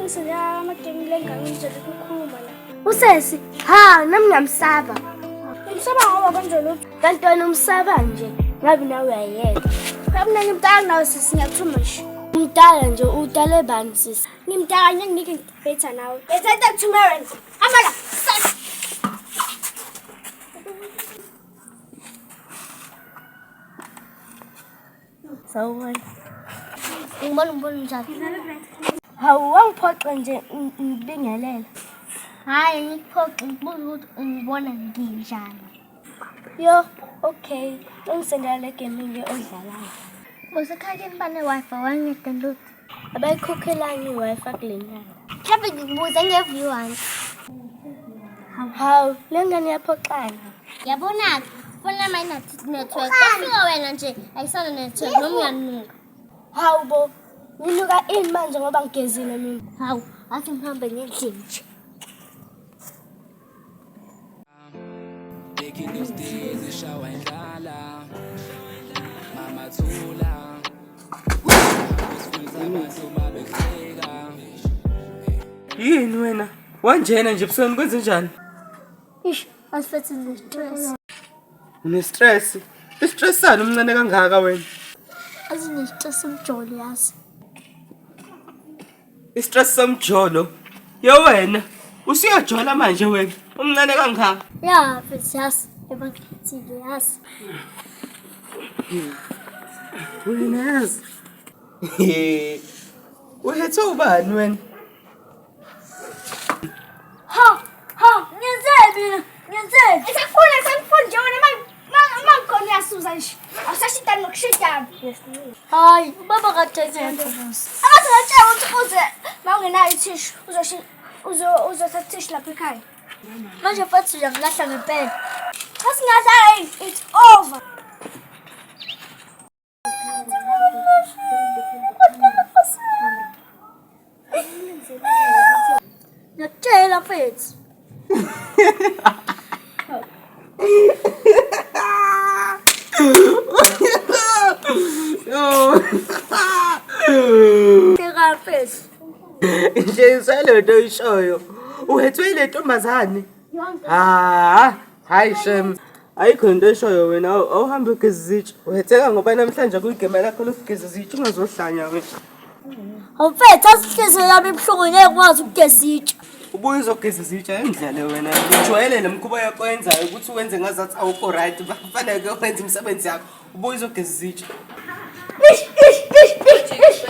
Ngisendela amagemu lengane ngizele ukukhuluma la. Usesi, ha, nami ngiyamsaba. Ngimsaba ngoba kwenze lutho. Kanti wena umsaba nje, ngabe nawe uyayeka. Phela mina ngimdala nawe sisi ngiyakuthuma nje. Umdala nje, udale bani sisi? Ngimdala ngeke nginike ngibetha nawe. Betha into ekuthume wena. Hamba la. Sasa. Sawubona. Ngibona ngibona njani? Hawu, wangiphoxa nje ngibingelela. Hhayi ngikuphoxe ngibuza ukuthi ungibona nginjani. Yo, okay. Ungisendela le game le odlalayo. Usekhaya bane-Wi-Fi wangeda lutho. Abayikhokhelanga i-Wi-Fi kule nyanga. Mhlawumbe ngikubuze nge-view once. Hawu, le ngane iyaphoxana. Yabona-ke, foni yami ayina-network. Kwafika wena nje ayisana network noma uyanuka. Hawu bo, nginuka ini manje ngoba ngigezile mina. Hawu, athi ngihambe ngendlini nje. Back in those days, ishawa indlala. Mama thula. Usifundisa abantu babehleka. Yini wena? Wanjena nje ebusweni kwenze njani? Ish, asifethe ne-stress. Une-stress. I-stress sani umncane kangaka wena? Azine-stress umjolo yazi. I-stress somjolo. Yo wena, usuyajola manje wena. Umncane kangaka. Ya, mfethu yazi, ebangikhethile yazi. Wena yazi. Uhethe ubani wena? Ha, ha, ngenzeni mina? Ngenzeni? Esakufuna, esakufuna nje wena ma ngikhona uyasuza nje. Awusashintani nokushintana. Hayi, ubaba kade engekho. Akaze ngatshela ukuthi uze ma ungenayo ithishu uzothatha ithishu lapha ekhaya. Manje mfethu uyangilahla ngempela. Cha singadlala yini? It's over. Ngiyakutshela mfethu. Yo. Hleka mfethu. Nje isele nto oyishoyo. Uhethwe ile ntombazane. Ha, hayi shem. Ayikho into eshoyo wena awuhambe ugeza izitsha. Uhetheka ngoba namhlanje kuyigema lakho lokugeza izitsha ungazohlanya wena. Hawu mfethu, asinhliziyo yami ibuhlungu ngeke ngikwazi ukugeza itsha. Ubuye uzogeza izitsha endlele wena. Ujwayele le mkhuba yakho oyenzayo ukuthi wenze ngazathi awukho right. Kufanele wenze imisebenzi yakho. Ubuye uzogeza izitsha. Ish, ish, ish, ish, ish.